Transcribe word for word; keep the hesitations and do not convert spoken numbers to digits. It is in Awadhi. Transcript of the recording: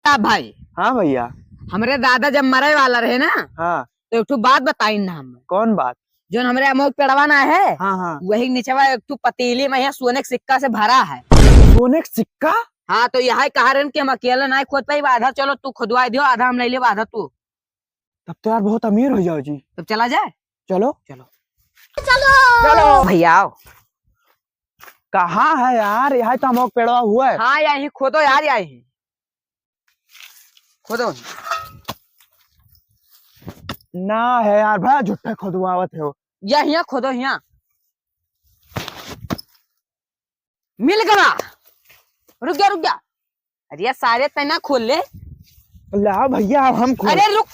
मोटा भाई। हाँ भैया। हमरे दादा जब मरे वाला रहे ना, हाँ। तो एक ठो बात बताइन ना हम। कौन बात? जौन हमरे अमोक पेड़वा ना है, हाँ, हाँ। वही निचवा एक ठो पतीली में यहाँ सोने के सिक्का से भरा है। सोने के सिक्का? हाँ, तो यही कहा रहन कि हम अकेले नाहीं खोद पाइब, आधा चलो तू खुदवाइ दियो, आधा हम लइ लेब, आधा तू। तब तो यार बहुत अमीर होइ जाओ जी। तब चला जाए। चलो। चलो। चलो। चलो। भैया आओ। कहाँ है यार? यही तो अमोक पेड़वा हुआ है। हाँ, यही खोदो यार, यही। खोदो। ना है यार, भैया झूठे खुदवावत हो। या हियाँ खोदो, हियाँ। मिल गवा। रुक जा, रुक जा। अरे यार, सारे तैं ना खोल ले। लाओ भैया, अब हम खोल। अरे रुक।